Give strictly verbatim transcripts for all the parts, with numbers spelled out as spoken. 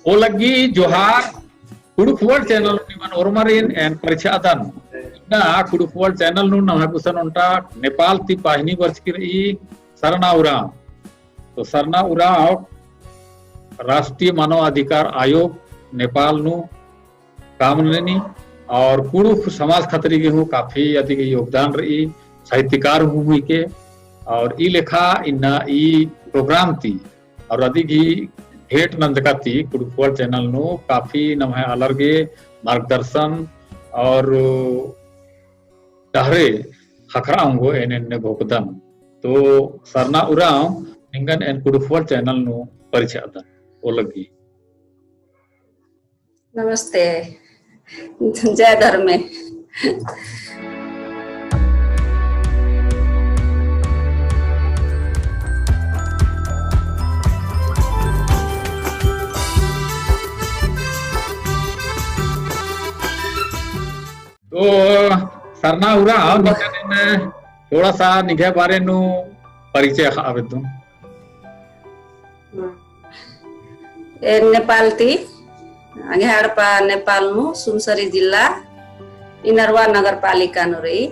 ओ लग्गी जोहार। कुँड़ुख़ World channel निमन ओर्मरिन एन परिछादन। इन्ना कुँड़ुख़ World channel नू नम्है गुसन ओन्टा नेपाल ती पाहिनी बरचकी रई सरना उराँव। तो सरना उराँव राष्ट्रीय मानव अधिकार आयोग नेपाल नू काम ननी और कुँड़ुख़ समाज खतरी गे हूँ काफी अदिगे योगदान रई, साहित्यकार हूँ हुई के। और ई लेखा इन्ना ई program ती और अदिगी भेंट नंजका ती कुँड़ुख़ World channel नू काफी नम्है आलर गे मार्गदर्शन और डहरे ख़क्खरा ओंगो एन एन्ने भोकदन। तो सरना उराँव निंगन एन कुँड़ुख़ World channel नू परिछादन। ओ लग्गी। नमस्ते। जय धर्मे। तो सरना उराँव निंगन एन थोड़ा सा निंग्है बारे नू परिचय ख़क्खरा बेद्दन। एन नेपाल ती, अंग्है एड़पा नेपाल नू सुनसरी जिल्ला इनर्वा नगरपालिका नू रई।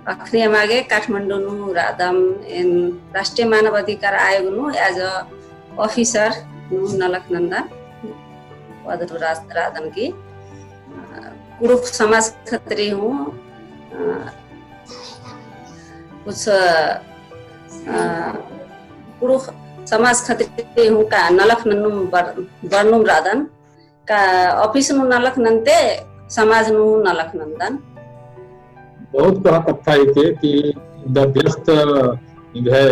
अखनी एमा गे काठमांडू नू रअदम। एन राष्ट्रीय मानव अधिकार आयोग नू as a officer नू नलख नन्दन। अदर रअदन की कुँड़ुख़ समाज खतरी हूँ, अ, कुछ, अ, कुँड़ुख़ समाज खतरी हूँ का नलख नन्नुम बर-, बरनुम रअदन। का office नू नलख नन्ते समाज नू नलख नन्दन। बहुत कोहा कत्था हिके कि इन्दा व्यस्त निंग्है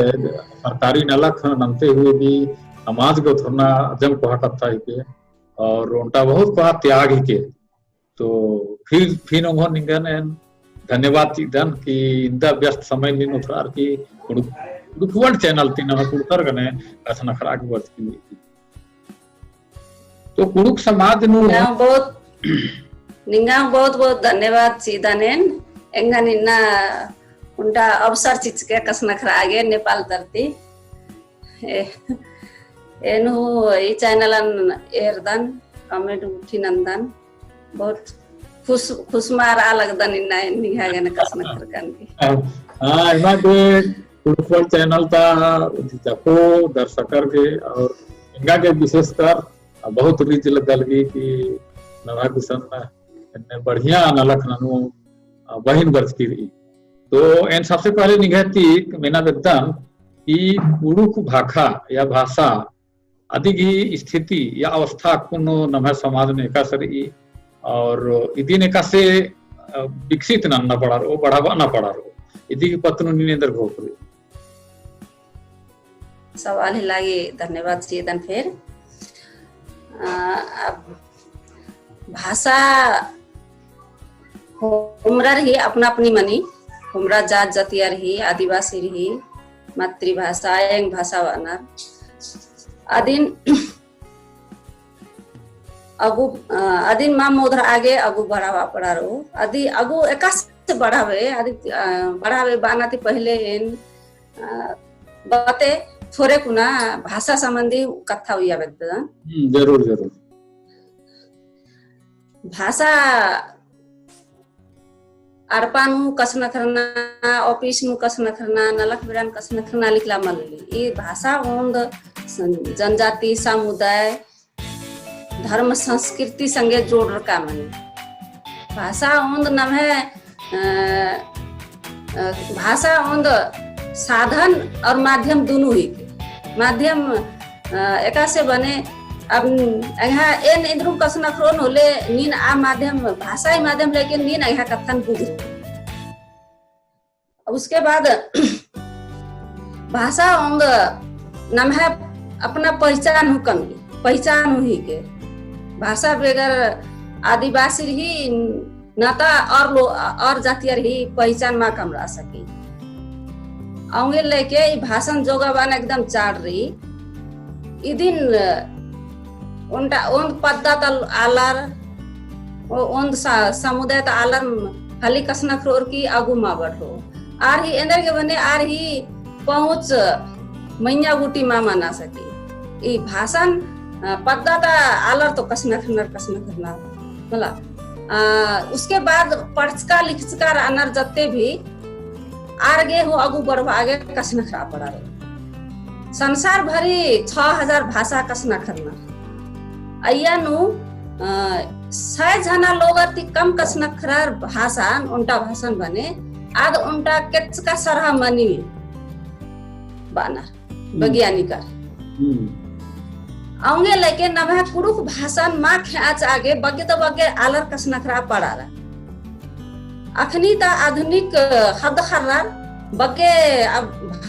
सरकारी नलख नन्ते हुए भी समाज गो थोरना अजम कोहा कत्था हिके। और ओन्टा बहुत कोहा त्याग हिके। तो फिर, फिर ओंगोन निंगन एन धन्यवाद चिअदन कि इन्दा व्यस्त समय नीन ओथरअर की कुँड़ुख़, कुँड़ुख़ World channel ती नम्है कुँड़ुख़र गने कछनखरआ गे बरचकी। तो कुँड़ुख़ समाज नू निंगा बहुत, निंगा बहुत बहुत धन्यवाद चिअदन एन, एंगन इन्ना ओन्टा अवसर चिच्चके कछनखरआ गे नेपाल धरती। ए, एन हूँ ई channel अन एरदन, comment गुट्ठी नन्दन। बहुत खुश, खुश मारा लगदन इन्ना निंग्है गने कछनखरकन की। हाँ, इमा गे कुँड़ुख़ World channel ता जको दर्शकर गे और एंगा गे विशेषकर बहुत रीझ लग्गा लगी कि नम्है गुसन एन्ने बढ़िया नलख ननू बहिन बरचकी रई। तो एन सबसे पहले निंग्है ती मेना बेद्दन कि कुँड़ुख़ भाखा या भाषा अदिगी स्थिति या अवस्था कुन नम्है समाज नू एकासे रई और इदिन एकासे, अ, विकसित नन्ना पड़ारओ, बढ़ाबअना पड़ारओ, इदिगी पत्त नू नीन एन्देर घोख रई। सवाल ही लागी धन्यवाद चिअदन फेर। अ, अब भाषा होरमर ही अपना अपनी मनी, होरमर जात जातियर ही, आदिवासिर ही, मातृभाषा, एंग भाषा बअनर। अदिन, अगु, अ, अदिन माम ओथरआ गे अगु बढ़ाबआ पड़ारओ। अदि अगु एकासे बढ़ाबे, अदि, अ, बढ़ाबे बअना ती पहले एन, अ, बते थोरे कुना भाषा संबंधी कत्था उइया बेद्दन। हम्म, जरूर, जरूर। भाषा एड़पा नू कछनखरना, office नू कछनखरना, नलख बेड़ा नू कछनखरना लिखला मल्ली। ई भाषा ओन्द जनजाति समुदाय, धर्म, संस्कृति संगे जोड़रका मनी। भाषा ओन्द नम्है, अ, अ, भाषा ओन्द साधन और माध्यम दुनु हिके। माध्यम, अ, एकासे बने, अब एंग्है एन इन्द्रुम कछनखरओन होले नीन आ माध्यम, भाषा ही माध्यम लेके नीन एंग्है कत्थन बुझ। उसके बाद भाषा ओन्द नम्है अपना पहचान हूँ कमी, पहचान हूँ हिके। भाषा बेगर आदिवासिर ही ना ता और लो-, और जातियर ही पहचान मा कमरआ सकी। औंगे लेके ई भाषन जोगाबअना एकदम चाड़ रई। इदिन ओन्टा ओन्द पद्दा ता आलर, ओ ओन्द सा-, समुदाय ता आलर खाली कछनखरओर की आगू मा बढ़रओ। आर ही एन्देर गे बने आर ही पहुँच मइय्याँ गूटी मा मना सकी। ई भाषन अ, पद्दा ता आलर तो कछनखरनर, कछनखरनर। मला, अ, उसके बाद पढ़चका लिखचका रअनर जत्ते भी आर गे हूँ अगु बढ़बआ गे कछनखरआ पड़ारओ। संसार भरी छह हजार भाषा कछनखरनर। अइय्या नू, अ, सय झना लोगर ती कम कछनखरर भाषान, ओन्टा भाषान बने, आद ओन्टा केचका सरहा मनी बअनर। हम्म। वैज्ञानिकर। हम्म। औंगे लेके नम्है कुँड़ुख़ भाषान मा खेआचआ गे बग्गे तो बग्गे आलर कछनखरआ पड़ारआ। अखनी ता आधुनिक ख़द्द ख़र्रर बग्गे अब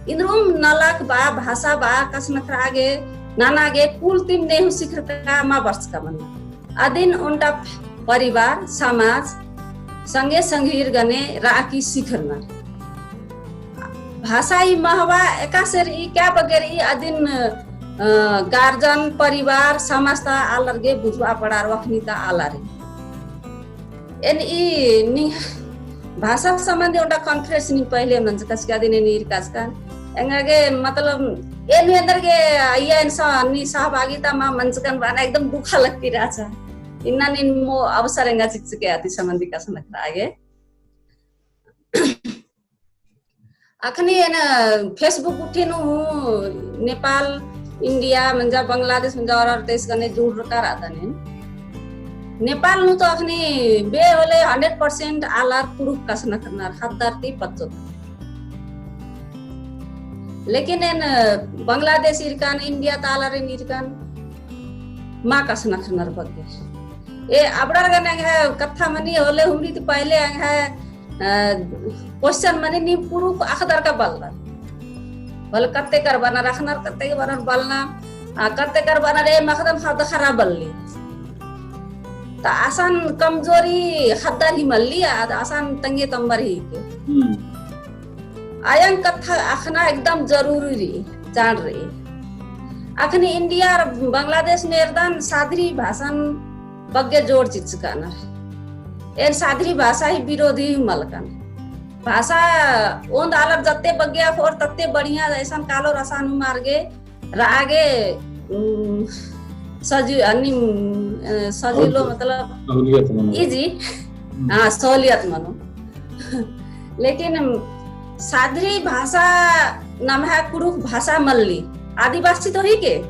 इन्द्रुम नलख बा भाषा बा कछनखरआ गे नना गे कुल तिम नेहूँ सिखरका मा बरचका मन्ना। अदिन ओन्टा परिवार, समाज, संगे संगीर गने रअकी सिखरनर। भाषा ही महवा एकासे रई, क्या बग्गे रई, अदिन, अ, गार्जन, परिवार, समाज ता आलर गे बुझबआ पड़ारओ अखनी ता आलर। एन ई निंग्है भाषा संबंधी ओन्टा conference नीम पहिले मंजकस का अदिन एन ईरकस का। एंगा गे मतलब एन एन्देरगे अइय्या एन सा-, नी सहभागिता मा मंजकन बअना एकदम दुखा लगकी रहचा। इन्ना नीन मो अवसर एंगा चिच्चके अदी संबंधी कछनखरआ गे। अखनी एन Facebook गुट्ठी नू हूँ नेपाल, इंडिया मंजा, बांग्लादेश मंजा और, और देश गने जुड़रका रअदन एन। नेपाल नू तो अखनी बे होले hundred percent आलर कुँड़ुख़ कछनखरनर ख़द्दर ती पच्चो ती। लेकिन एन बांग्लादेश ईरकन, इंडिया ता आलर एन ईरकन मा कछनखरनर बग्गे। ए अबड़र गने एंग्है कत्था मनी होले हुमरी ती पहिले एंग्है अ, question मनी नीम कुँड़ुख़ अख़दर का बलनर। बल कत्तेकर बअनर अख़नर, कत्तेकर बअनर बलनर, आ, कत्तेकर बअनर एम अख़दम ख़द्द ख़र्रा बल्ली। ता असन कमजोरी ख़द्दर ही मल्ली, आ, असन तंग्है तम्बर ही के। हम्म। अयंग कत्था अख़ना एकदम जरूरी रई, चाड़ रई। अखनी इंडिया और बांग्लादेश नू एरदन सादरी भाषान बग्गे जोड़ चिच्चकानर। एन सादरी भाषा ही विरोधी मलकन। भाषा ओन्द आलर जत्ते बग्गे अख़ोर तत्ते बढ़िया, ऐसन कालोर असन हूँ आर गे रआ गे, उम, सजि-, अन्नी, उम, अ, सजिलो और मतलब सहूलियत मनो। Easy। हम्म। हाँ, सहूलियत मनो। लेकिन सादरी भाषा नम्है कुँड़ुख़ भाषा मल्ली। आदिवासी तो ही के,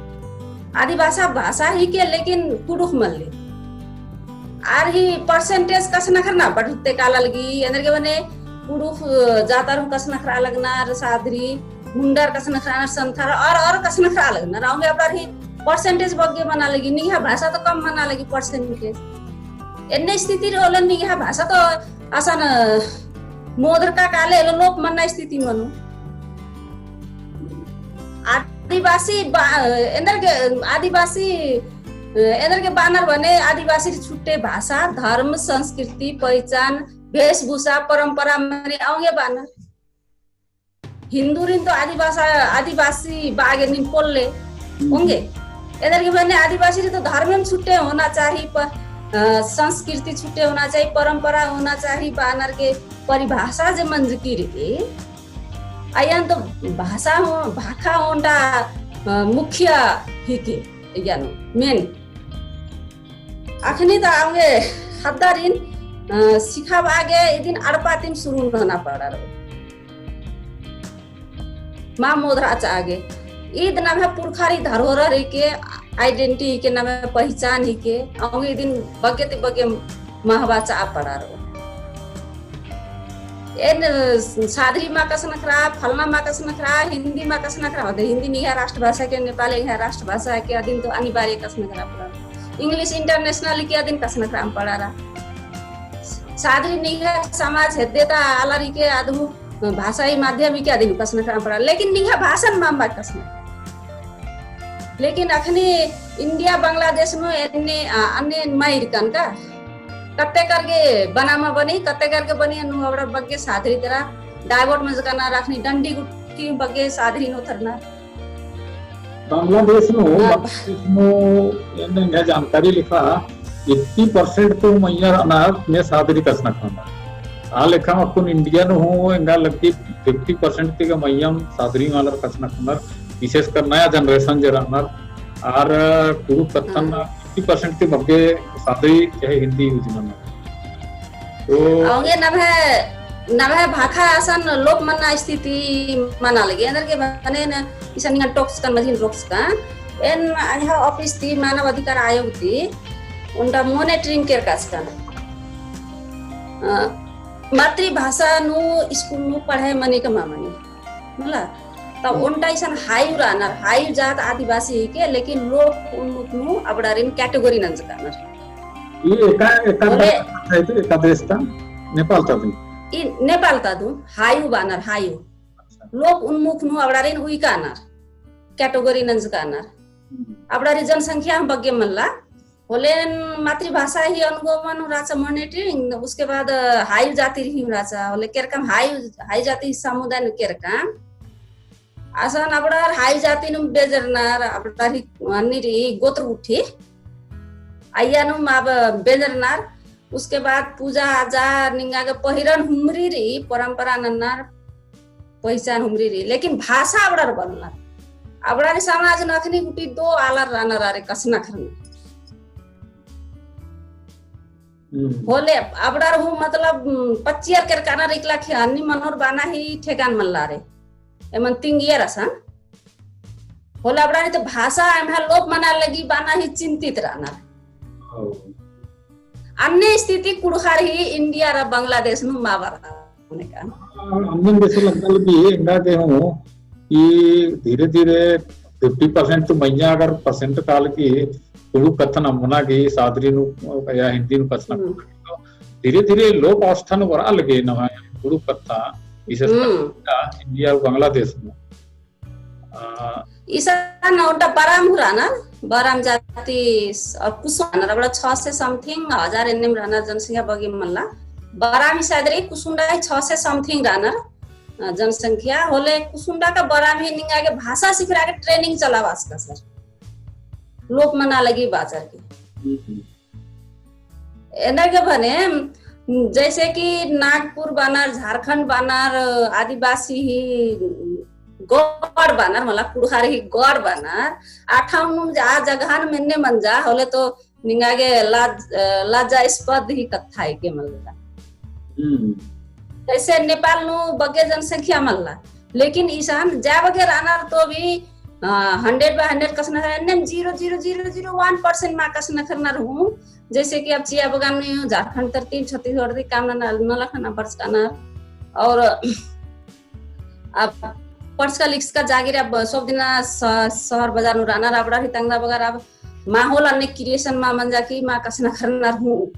आदिभाषा भाषा ही के, लेकिन कुँड़ुख़ मल्ली। आर ही percentage कछनखरना बढ़ते काला लगी, एन्देरगे बने कुँड़ुख़ जातर हूँ कछनखरआ लगनर, सादरी मुंडर कछनखरनर, संथार और, और कछनखरआ लगनर। औंगे अबड़र ही percentage बग्गे मना लगी, निंग्है भाषा तो कम मना लगी percentage। एन्ने स्थिति रओ होले निंग्है भाषा तो असन मोदरका काले एलो लोप मन्ना स्थिति मनो। आदिवासी बा-, एन्देरगे आदिवासी, एन्देरगे बअनर बने आदिवासी छुट्टे भाषा, धर्म, संस्कृति, पहिचान, वेशभूषा, परम्परा मने औंगे बअनर। हिन्दूरिन तो आदिभाषा, आदिवासी बआ गे नीम पोल्ले, हम्म। औंगे। एन्देरगे बने आदिवासीर तो धर्मेम छुट्टे होना चाही, प-, अ, संस्कृति छुट्टे होना चाही, परम्परा होना चाही, बअनर गे परिभाषा जे मंजकी रई, अयंग तो भाषा हो, भाखा ओन्टा, अ, मुख्य हिके, अयंग main। अखनी ता औंगे ख़द्दारिन, अ, सिखाबआ गे इदिन अड़पा तिम शुरू नना पड़ारओ। मा मोदरआ चाआ गे। ईद नम्है पुरखारी धरोहर हिके, identity हिके, नम्है पहिचान हिके, औंगे इदिन बग्गे ती बग्गे महबआ चाआ पड़ारओ। एन सादरी मा कछनखरआ, फलना मा कछनखरआ, हिन्दी मा कछनखरआ, मतलब हिन्दी निंग्है राष्ट्रभाषा हिके, नेपाल एंग्है राष्ट्रभाषा हिके, अदिन तो अनिवार्य कछनखरआ पड़ारआ। English international हिके, अदिन कछनखरआ पड़ारआ। सादरी निंग्है समाज हेद्दे ता आलर हिके, अदहू भाषा ही माध्यम हिके, अदिन कछनखरआ पड़ारआ। लेकिन निंग्है भाषान मा, मा कछनखरआ। लेकिन अखनी इंडिया, बांग्लादेश नू एन्ने, आ, अन्ने मा ईरकन का? कत्तेकर गे बना मा बनी, कत्तेकर गे बनी, नू अबड़र बग्गे सादरी तरा divert मंजकनर, अखनी डंडी गुट्ठी बग्गे सादरी नू थरना। बांग्लादेश नू, हाँ। बांग्लादेश नू एन्ने एंग्है जानकारी लेखा eighty percent तो मइय्याँ रअनर ने सादरी कछनखरनर। आ लेखा अक्कुन इंडिया नू हूँ एंगा लग्गी fifty percent ती गा मइय्याँ सादरी आलर कछनखरनर, विशेषकर नया generation जे रअनर, आर कुँड़ुख़ कत्थन हाँ। fifty percent ती बग्गे सादरी चाहे हिंदी use नना। तो औंगे नम्है, नम्है भाखा असन लोप मन्ना स्थिति मना लगी। एन्देरगे बने न इसन निंगन टोकचकन मझिन रोकचकन। एन एंग्है office ती मानव अधिकार आयोग ती ओन्टा monitoring केरकचकन। अ, मातृभाषा नू स्कूल नू पढ़ाई मनी का मा मनी। मला, त ओन्टा इसन हायु रअनर, हायु जात आदिवासी हिके, लेकिन लोप उन्मुख नू अबड़ारिन category नंजकानर। ई एका, एका बोले, देश ता है तो एका देश ता नेपाल ता दू। ई नेपाल ता दू, हायु बानर, हायु। अच्छा। लोप उन्मुख नू अबड़ारिन उइकानर, category नंजकानर। हम्म। अबड़ारी जनसंख्या हूँ बग्गे मल्ला, होले एन मातृभाषा ही ओनगो मनो रहचा monitoring, उसके बाद हायु जाति रई हूँ रहचा, होले केरकम हायु, हायु जाति समुदाय नू केरकम। असन अबड़ार हायु जाति नू बेंजरनर, अबड़ार ही अन्नी रई गोत्र गुट्ठी। अइय्या नू मा बेंजरनर, उसके बाद पूजा आजा निंगा गे पहिरन हुमरी रई, परंपरा नन्नर, पहिचान हुमरी रई, लेकिन भाषा अबड़ार बलनर। अबड़ार समाज नू अखनी गुट्ठी दो आलर रअनर आर कछनखरनर। हम्म। होले अबड़ार हूँ मतलब, हम्म, पच्चियर केरकानर इकला खे अन्नी मनोर बाना ही ठेकान मल्ला रे। एमन तिंगियर असन। होले अबड़ार ही तो भाषा एम्है लोप मना लगी बाना ही चिंतित रअनर। ओ। अन्ने स्थिति कुँड़ुख़र ही इंडिया रा बांग्लादेश नू मा बरआ। अन्नेम बेसे लग्गा लगी एंगा गे हूँ कि धीरे धीरे fifty percent तो मइय्याँ अगर percent काल की कुँड़ुख़ कत्थन अम्बना की सादरी नू या हिंदी नू कछनखरना हम्म। तो धीरे धीरे लोप अवस्था नू बरआ लगी नम्है कुँड़ुख़ कत्था, विशेषकर हम्म। इंडिया और बांग्लादेश नू। आ, इसन ओन्टा बराम हूँ रअनर, बराम जाति स-, और कुसुंडा रअनर, अबड़ा छह सौ something, हजार एन्नेम रअनर जनसंख्या बग्गे मल्ला। बराम ही सादरी कुसुंडा ही छह सौ something रअनर, अ, जनसंख्या। होले कुसुंडा का बराम ही निंगा गे भाषा सिखरआ गे training चलाबाचका सर। लोप मना लगी बाचर की। हम्म। एन्देरगे बने, जैसे कि नागपुर बानर, झारखंड बानर, आदिवासी ही गढ़ बानर, मला कुँड़ुख़र ही गढ़ बानर, आठा नू आ जगहन मेन्ने मंजा, होले तो निंगा गे लाज, अ, लज्जास्पद ही कत्था हिके मला। हम्म। जैसे नेपाल नू बग्गे जनसंख्या मल्ला, लेकिन इसन जा बग्गे रअनर तो भी, अ, hundred by hundred कछनखरनर, एन्नेम zero zero zero zero one percent मा कछनखरनर हूँ। जैसे कि अब चिया बगान नू झारखंड तरती, छत्तीसगढ़ ती काम नना, नलख नना बरचकानर। और अब पढ़चका लिखचका जागे रई, अब सब दिना स-, शहर बाजार नू रअनर, अबड़ार ही तंगदा बगर अब माहौल अन्ने creation मा मंजा की मा कछनखरनर हूँ।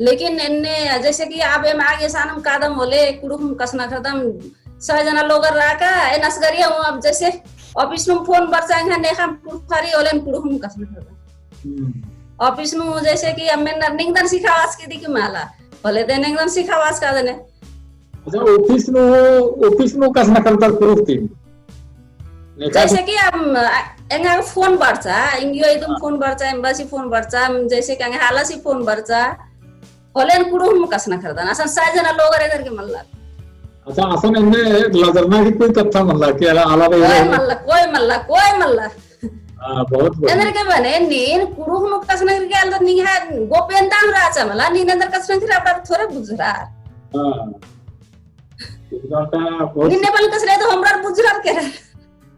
लेकिन एन्ने जैसे कि अब एम आगे सानम कादम होले कुँड़ुख़ हूँ कछनखरदम, सौ जना लोगर रअका, एन असगरिया हूँ। अब जैसे office नू phone बरचा एंग्है नेखम कुँड़ुख़ रई होले एन कुँड़ुख़ हूँ कछनखरदम। हम्म। Office नू जैसे कि अब मेनर निंगदन सिखाबाचकी दिकी मला, होले ते निंगदन सिखाबाचका दने। अच्छा, office नू, office नू कछनखरदर कुँड़ुख़ ती? नेका जैसे कि अब, अ, एंगा phone बरचा, एंग्यो इदम हाँ। Phone बरचा, embassy phone बरचा, जैसे कि एंग्है आलसी phone बरचा, होले एन कुँड़ुख़ हूँ कछनखरदन, असन सौ जना लोगर एन्देरगे मल्ला। अच्छा, असन एन्ने लजरना की कोई कत्था मल्ला कि आला, आला कोई मल्ला, कोई मल्ला, कोई मल्ला। हाँ, बहुत बढ़िया। एन्देरगे बने, नीन कुँड़ुख़ नू कछनखरके आल तो निंग्है गोपनीयता रहचा मला, नीन एन्देर कछनखरआ अबड़ार थोड़े बुझरआ। हाँ। इस बात का बहुत निन्ने बल कछनखरआ तो हमरा बुझरआ केरा।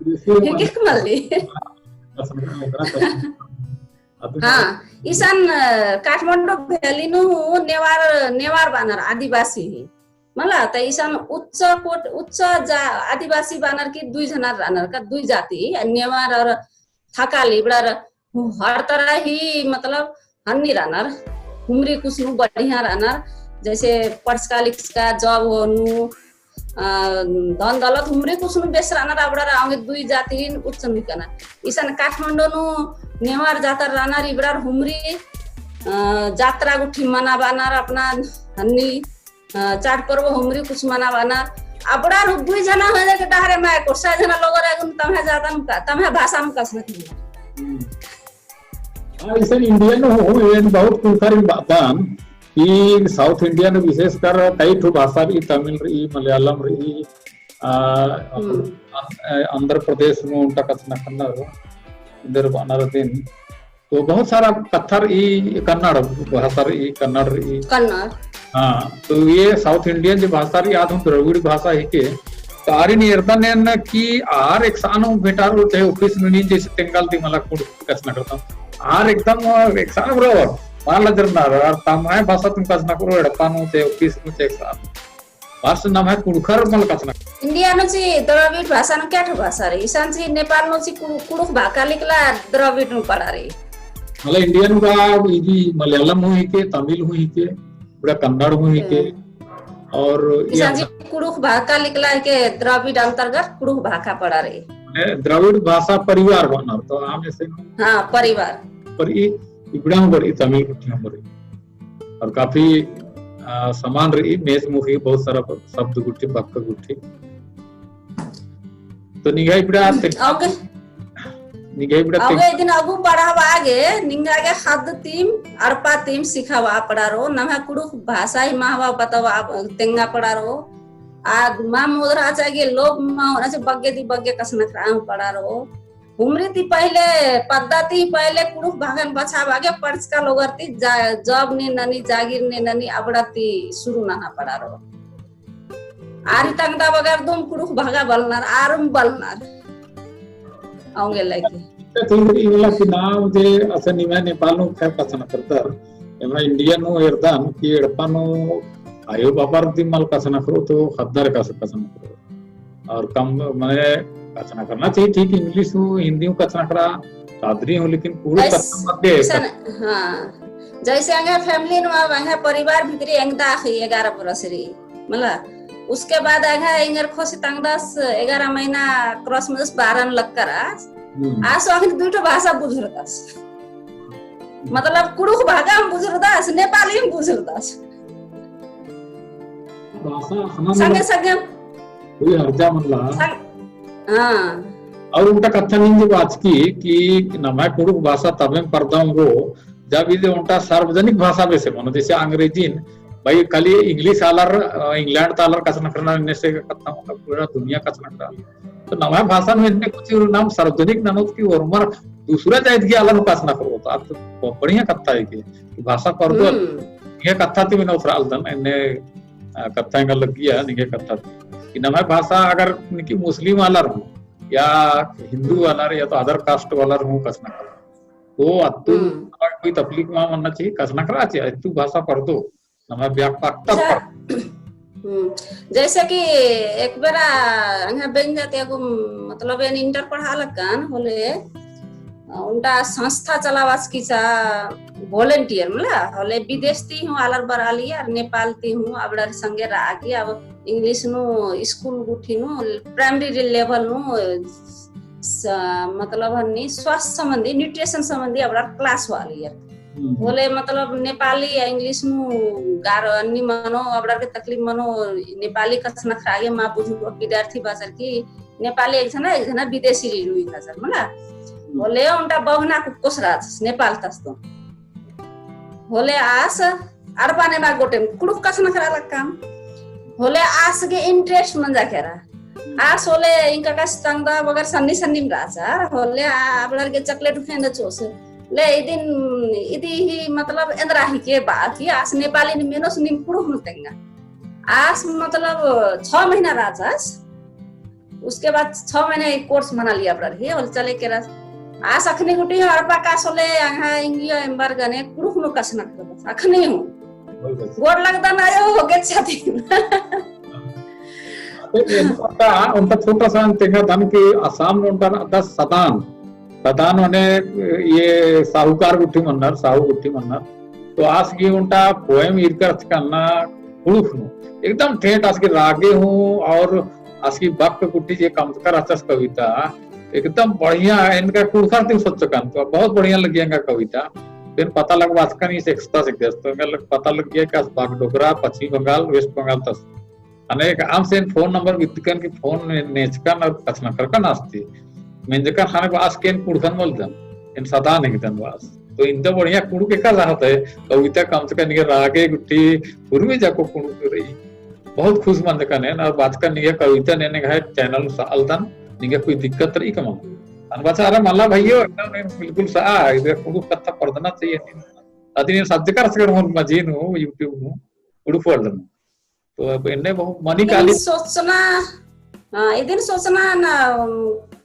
बिल्कुल। हिके मल्ली। कछनखरआ, कछनखरआ। हाँ, इसन, अ, काठमांडू valley नू नेवार, नेवार बानर आदिवासी ही। मला, त इसन उच्च कोट, उच्च जा-, आदिवासी बानर की दुई झनर रअनर का, दुई जाति, नेवार और थकाली, इबड़ार हर तरह ही, मतलब, हन्नी रअनर, हुमरी कुछ नू बढ़िया रअनर, जैसे पढ़चका लिखचका, job हो नू, अ, धन दौलत हुमरी कुछ नू बेस रअनर, अबड़ार औंगे दुई जातिन उच्च नू कना। इसन काठमांडू नू नेवार जातर रअनर, इबड़ार हुमरी, अ, जात्रा गुट्ठी मना बानर अपना हन्नी, अ, चाड़ पर्व हुमरी कुछ मना बानर। अबड़ार दुई झना होले के डहरे में कोसा झना लोगर अगुन तम्है जातन का, तम्है भाषा में कछनखरना। हम्म। हाँ, इसन India नू हूँ, एन बहुत कुँड़ुख़र बअदन कि South India नू विशेषकर कई ठो भाषा रई, तमिल रई, मलयालम रई, आ, हम्म। अन-, ए, आंध्र प्रदेश नू ओन्टा कछनखरनर, इन्दर बअनर अदिन। तो बहुत सारा कत्था रई, कन्नड़ भाषा रई, कन्नड़ रई। कन्नड़। हाँ, तो ये South Indian जे भाषा रई, आद हूँ द्रविड़ भाषा हिके। तो आरिन एरदन एन कि आर एकसानु भेंटारो, चाहे office नू नीन जैसे तेंगाल ती मला कुँड़ुख़ कछनखरदम। आर एकदम एकसानु बराबर। मला जरना आर तम्है भाषातिम कछनखरओ, एड़पा नू चाहे office नू चाहे एकसानु। बस नम्है कुँड़ुख़र मल कछनखरओ। India नू ची द्रविड़ भाषा नू कै ठो भाषा रई? इसन ची नेपाल नू ची कुँड़ु-, कुँड़ुख़ भाखा लिकला द्रविड़ नू पड़ा रई। मतलब India नू का इदी मलयालम हूँ हिके, तमिल हूँ हिके, इबड़ा कन्नड़ हूँ हिके, हम्म। और इसन या ची कुँड़ुख़ भाखा लिकला हिके द्रविड़ अंतर्गत कुँड़ुख़ भाखा पड़ा रई। मने द्रविड़ भाषा परिवार बअनर तो आम ऐसे। हाँ, परिवार। पर ई इबड़ा हूँ बरई, तमिल गुट्ठी हूँ बरई। और काफी, आ, समान रई, match मुखी बहुत सारा शब्द गुट्ठी, वाक्य गुट्ठी। तो निंग्है इबड़ा ते-, okay। निंग्है इबड़ा ते- okay, इदिन अगु पढ़ाबआ गे, निंगा गे ख़द्द तिम, एड़पा तिम सिखाबआ पड़ारो, नम्है कुँड़ुख़ भाषा ही महबा बतबआ तेंगा पड़ारो। आ मा मोदरा चाहे लोग मा होना चाहे बग्गे ती बग्गे कछनखरआ पड़ारो। उम्री ती पहिले, पद्दा ती पहिले कुँड़ुख़ भाखन बछाबआ गे पढ़चका लोगर ती जा-, job ने ननी, जागीर ने ननी, अबड़ा ती शुरू नना पड़ारो। आर ही तंगदा बगर दुम कुँड़ुख़ भाखा बलनर, आरुम बलनर। औंगे लगे। इतना ठीक रई, इमला कि नाम जे असन निम्है नेपाल नू खैर कछनखरदर, एम्है India नू एरदन कि एड़पा नू आयो बाबर दिम मल कछनखरओ तो ख़द्दर कछनखरओ। और कम, मने, कछनखरना चाहिए, ठीक, English हूँ, हिंदी हूँ कछनखरआ, चादरी हूँ, लेकिन पूरे ऐस-, कछनखरना चाहिए। सन-, हाँ। जैसे एंग्है family नू अब एंग्है परिवार भितरी एंगदा अख़ी एगारह बरस रई, मला, उसके बाद एंग्है एंगर ख़ोसी तंगदस एगारह महीना cross मदस बारह नू लक्कर आस। हम्म। आस अख़नी दुई ठो भाषा बुझुरदस। मतलब कुँड़ुख़ भाखा हूँ बुझुरदस, नेपाली हूँ बुझुरदस। भाषा अख़ना संगे मतलब संगे कोई हर्जा मल्ला। संग-, हाँ। और ओन्टा कत्था नीन जे बाचकी कि नम्है कुँड़ुख़ भाषा तबेम परदा ओंगो, जब इदे ओन्टा सार्वजनिक भाषा बेसे मनो, जैसे अंग्रेजीन, भाई खाली English आलर, अ, England ता आलर कछनखरनर, एन्ने से कत्था मतलब पूरा दुनिया कछनखरआ। तो नम्है भाषा नू एन्ने कुछ नाम सार्वजनिक ननोत कि ओर्मर दूसरा जाइत गही आलर हूँ कछनखरओत, तो बढ़िया कत्था हिके, कि भाषा परदो, हम्म। निंग्है कत्था ती मने उतरालदन, एन्ने, अ, कत्था एंगा लग्गिया, निंग्है कत्था ती। कि नम्है भाषा अगर निकी मुस्लिम आलर हूँ, या हिंदू आलर, या तो other caste वालर हूँ कछनखरओ। तो अत्तु हम्म। कोई तकलीफ मा मन्ना चाहिए, कछनखरआ चाहिए, अत्तु भाषा परदो। नम्है व्यापकता जा-, पर। हम्म, जैसे कि एक बेरा एंग्है बेंजा ती एगो, मतलब, एन इंटर पढ़आ लक्कन होले, अ, ओन्टा संस्था चलाबआ चिच्चा volunteer, मला, होले विदेश ती हूँ आलर बरआलियर, नेपाल ती हूँ, अबड़र संगे रआ की, अब English नू school गुट्ठी नू, primary level नू, स-, मतलब, हन्नी स्वास्थ्य संबंधी, nutrition संबंधी अबड़र class होआलियर। हम्म। होले मतलब नेपाली या English नू गार अन्नी मनो, अबड़र गे तकलीफ मनो, नेपाली कछनखरआ गे मा बुझुर विद्यार्थी बाचर की नेपाली एक झना, एक झना विदेशी रई, उइका बाचर मला। हम्म। होले ओन्टा बघना कुक्कोस रहचस नेपाल तस तो। होले आस अड़पा नेमा गोटेम कुँड़ुख़ कछनखरआ लक्कम। होले आस गे interest मंजा केरा। आस होले एंगा कस तंगदा बगर सन्नी सन्नीम रहचर, होले आ, अबड़र गे chocolate उखेंदचोस। ले इदिन, इदी ही मतलब एन्दरा हिके बआ की आस नेपालिन मेनोस, नीम कुँड़ुख़ नू तेंगा। आस मतलब छह महीना रहचस। उसके बाद छह महीना एक course मनालिया अबड़र ही, होले चले केरस। आस अखनी गुट्ठी हूँ अड़पा कास होले, एंग्है एंग्यो एम्बर गने कुँड़ुख़ नू कछनखरदस, अखनी हूँ। गोड़ लगदन आयो, हो गे छाती। तो ये ओन्टा, ओन्टा छोटा सा तेंगादन कि आसाम नू ओन्टा रअदस सदान। सदान मने ये साहूकार गुट्ठी मन्नर, साहू गुट्ठी मन्नर। तो आस गही ओन्टा poem ईरका रहचकन ना कुँड़ुख़ नू। एकदम ठेठ आस गही रागे हूँ और आस गही वाक्य गुट्ठी जे कमचका रहचस कविता, एकदम बढ़िया, एन का कुँड़ुख़र ती सोचकन, तो बहुत बढ़िया लग्गिया एंगा कविता। फिर पता लगबाचकन ईस एकसता से गैस, तो एंगा लग, पता लग्गिया कि आस बागडोगरा, पश्चिम बंगाल, West Bengal तस। अने एक आम से एन phone number बिद्दकन कि phone ने-, नेचकन और कछनखरकन आस ती। मेंजकन ख़ने बआ आस के एन कुँड़ुख़न मलदन, एन सदान हिकदन बआ आस। तो इन्दा बढ़िया कुँड़ुख़ एका रहत है, कविता कमचका निंग्है रागे गुट्ठी, उर्मी जाको कुँड़ुख़ रई। बहुत खुश मंजकन एन, और बाचकन निंग्है कविता ने एंग्है channel सआलदन, निंग्है कोई दिक्कत रई का मल? अन बाचा, अरे मला भइयो, एकदम एन बिल्कुल सआ, इदे कुँड़ुख़ कत्था परदना चाहिए। अदिन एन subscribe करचकन मझी नू, YouTube नू, कुँड़ुख़ World नू। तो अब एन्ने बहुत मनी इदिन काली सोचना, हाँ, इदिन सोचना ना,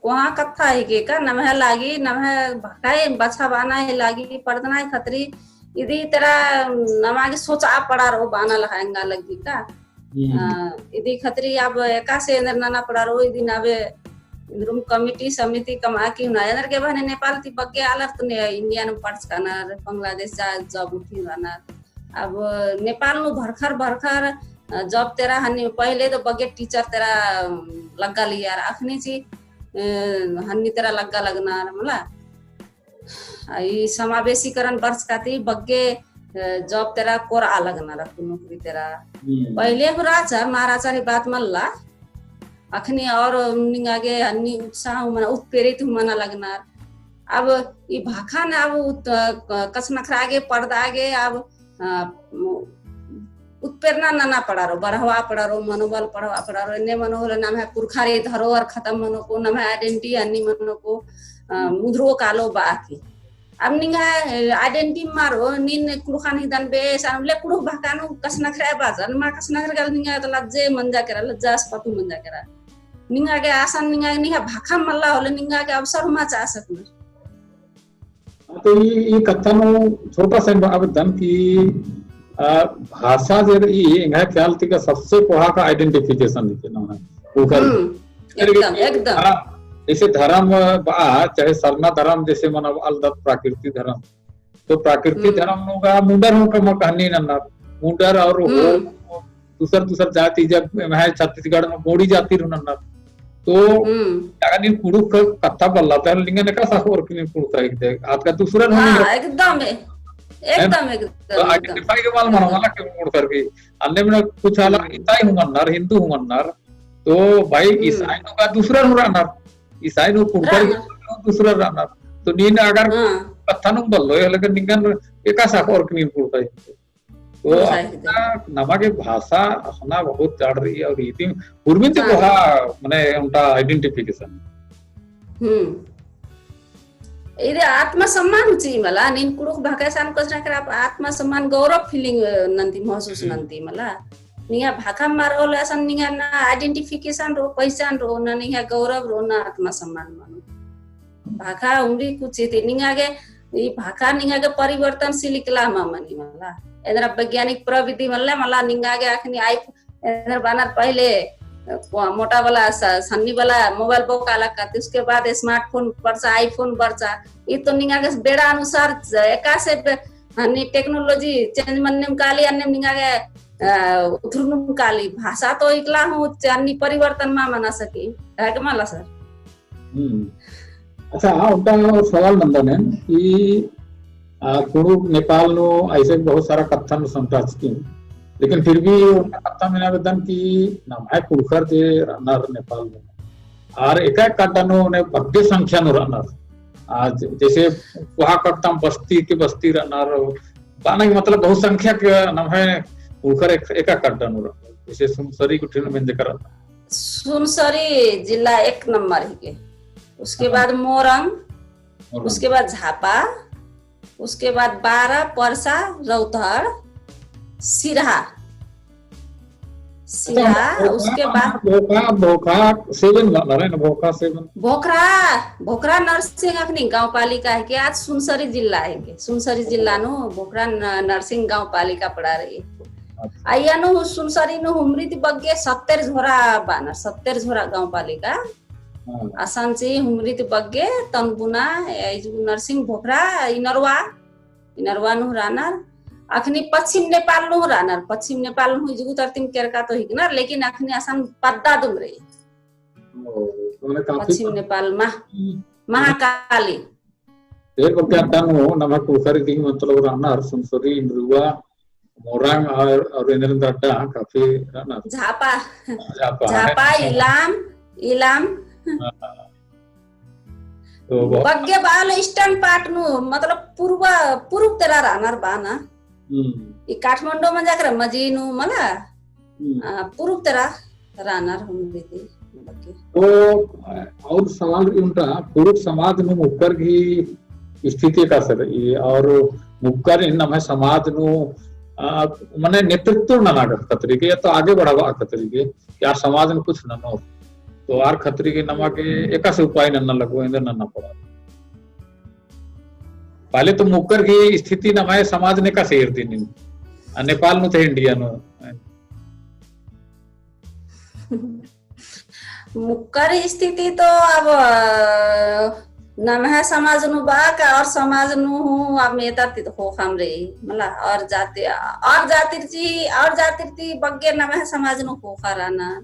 कोहाँ कत्था हिके का, नम्है लागी, नम्है भखा ही बछाबअना ही लागी, परदना ही खतरी, इदी तरा नमा गे सोचआ पड़ारओ बअना लगा एंगा लगी का। हम्म। आ, इदी खतरी अब एकासे एन्देर नना पड़ारओ, इदिन अब एन्देरुम committee समिति कमआ की हुना, एन्देर गे बहने नेपाल ती बग्गे आलर तो ने, India नू पढ़चकनर, बांग्लादेश जा job उठी रअनर। अब नेपाल नू भरखर भरखर, अ, job तरा हन्नी पहिले तो बग्गे teacher तरा, अम, लग्गा लियर, अखनी ची, अ, हन्नी तरा लग्गा लगनर मला। आ, ई समावेशीकरण बरचका ती बग्गे, अ, job तरा कोरआ लगनर, अक्कु नौकरी तरा। हम्म। पहिले हूँ रहचर, ना रहचर ही बात मल्ला। अखनी और निंगा गे हन्नी उत्साह हूँ मना, उत्प्रेरित हूँ मना लगनर। अब ई भाखा ना अब उत-, अ, कछनखरआ गे, परदआ गे, अब अ, उत्प्रेरणा नना पड़ारो, बढ़ाबआ पड़ारो, मनोबल बढ़ाबआ पड़ारो, एन्ने मनो होले नम्है पुरखर धरोहर खतम मनो को, नम्है identity हन्नी मनो को, अ, मुधरो कालो बआ की। अब निंग्है, अ, identity मारो, नीन कुँड़ुख़न हिकदन बेस, अन ले कुँड़ुख़ भाखा नू कछनखरआ बाचन, मा कछनखरआ गे निंगा तो लज्जे मंजा केरा, लज्जा आस पतु मंजा केरा। निंगा गे असन निंगा गे निंग्है भाखा मल्ला होले निंगा गे अवसर हूँ मा चिआ सकनर। हाँ, तो ई, ई कत्था नू छोटा सा एन बअदन कि, आ, भाषा जे रई, एंग्है ख्याल ती का सबसे कोहा का identification हिके ना, कुँड़ुख़र। हम्म, फिर एकदम, भी एकदम। धरम, जैसे धरम बआ, चाहे सरना धरम जैसे मना बआ लगदत प्राकृतिक धरम। तो प्राकृतिक हम्म। धरम नू गा मुंडर हूँ कम कहनी नन्नर। मुंडर और हो हम्म। दूसर, दूसर जाति जब एम्है छत्तीसगढ़ में गोंडी जाति रअनर। तो हम्म। अगर नीन कुँड़ुख़ कत्था बल्ला, तो निंगन एकासे अख़ोर की नीन कुँड़ुख़ हिकदय। आद का दूसरन हूँ हाँ, निंगन एकदम, ए-, है ना? एकदम, एकदम, तो एकदम। Identify के मल मनो, मला के कुँड़ुख़र की। अन्ने में कुछ आलर हम्म। ईसाई हूँ मन्नर, हिंदू हूँ मन्नर। तो भाई हम्म। ईसाई नू का दूसरन हूँ रअनर। ईसाई नू कुँड़ुख़र रअनर। दूसरन रअनर। तो नीन अगर हाँ। कत्था नू बल्लोय, लेकिन निंगन एकासे अख़ोर की नीन कुँड़ुख़ हिकदय। तो कुँड़ुख़ हिकदय। अपना नमा गे भाषा अख़ना बहुत चाड़ रई और इदी उर्मिन ती हाँ। कोहा मने ओन्टा identification। हम्म। इदे आत्मसम्मान चिई मला, नीन कुँड़ुख़ भाखा सान कछनखरआ आत्मसम्मान गौरव feeling, अ, नन्ती महसूस हम्म। नन्ती मला। निंग्है भाखा मल रओ होले असन निंग्है ना identification रओ, पहचान रओ, ना निंग्है गौरव रओ, ना आत्मसम्मान मनो। भाखा उमरी कुछ ती निंगा गे, ई भाखा निंगा गे परिवर्तनशील इकला मा मनी मला। एन्दरा वैज्ञानिक प्रविधि मल्ला, मला निंगा गे अखनी iPhone, एन्दरा बअनर पहिले, अ, मोटा वाला स-, सन्नी वाला mobile बोका लक्का, उसके बाद smartphone बरचा, iPhone बरचा। ई तो निंगा गे बेड़ा अनुसार ज-, एकासे बे-, हन्नी technology change मन्नेम काली, अन्नेम निंगा गे, अ, उथुरनुम काली। भाषा तो इकला हूँ, अन्नी परिवर्तन मा मना सकी। है के मला सर? हम्म। अच्छा, हाँ, ओन्टा सवाल नन्दन एन कि, आ, कुँड़ुख़ नेपाल नू ऐसे बहुत सारा कत्थन संता चिकी, लेकिन फिर भी ओन्टा कत्था मेना बेद्दन कि नम्है कुँड़ुख़र जे रअनर नेपाल नू, आर एका एका अड्डा नू ओने बग्गे संख्या नू रअनर। आ, ज-, जैसे कोहा कत्थन बस्ती के बस्ती रअनर, बअना कि मतलब बहुसंख्या के नम्है कुँड़ुख़र एक, एका एका अड्डा नू रअनर। जैसे सुनसरी गुट्ठी नू मेंजका रअनर। सुनसरी जिला एक नंबर हिके, उसके हाँ। बाद मोरंग, मोरंग। उसके बाद झापा, उसके बाद बारा, पर्सा, रौतहट, सिरहा, अच्छा, सिरहा, भोखा, उसके बाद भोखा, भोखा सेवन वाला रहे ना, भोखा सेवन। भोखरा, भोखरा नरसिंह अखनी गाउँपालिका हिके, आद सुनसरी जिल्ला हिके, सुनसरी जिल्ला नू भोखरा न-, नरसिंह गाउँपालिका पड़ा रई। अच्छा। अइय्या नू सुनसरी नू हुमरी ती बग्गे सत्तेर झोरा बअनर, सत्तेर झोरा गाउँपालिका। हाँ। असन ची हुमरी ती बग्गे तनबुना, ए, इजगु नरसिंह भोखरा, इनरवा, इनरवा नू रअनर। अखनी पश्चिम नेपाल नू रअनर, पश्चिम नेपाल नू इजगु तरतिम केरका तो हिकनर, लेकिन अखनी असन पद्दा दुम रई। ओ, तो मने काफी पश्चिम पद-, नेपाल मह-, हम्म। महाकाली। ढेर बग्गे अड्डा नू नम्है कुँड़ुख़र इदी मतलब रअनर, सुनसरी, इनरवा, मोरंग और, और एन्देर एन्देर अड्डा काफी रअनर। झापा। झापा, झापा, है। इलाम, इलाम। हाँ। तो बहुत बग्गे बआल eastern part नू, मतलब पूर्व, पूर्व तरा रअनर बअना। हम्म। ई काठमांडू मंजा केरा मझी नू मला। हम्म। आ, पूर्व तरा रअनर हूँ दीदी बग्गे। तो, आ, और सवाल रई ओन्टा, कुँड़ुख़ समाज नू मुक्कर गही स्थिति एकासे रई, और मुक्कर इन नम्है समाज नू, आ, मने नेतृत्व नना खतरी के, या तो आगे बढ़ाबआ खतरी के, या समाज नू कुछ ननोर। तो आर खतरी के नमा गे एकासे उपाय नन्ना लगो, एन्देर नन्ना पड़ा। पहले तो मुक्कर गही स्थिति नम्है समाज नू एकासे ईरदी नीन। आ, नेपाल नू ते इंडिया नू। मुक्कर स्थिति तो अब, अ, नम्है समाज नू बआ का और समाज नू हूँ अब मेतर ती ख़ोख़ाम रई, मला और जाति, और जातिर ती, और जातिर ती बग्गे नम्है समाज नू ख़ोख़ा रअना।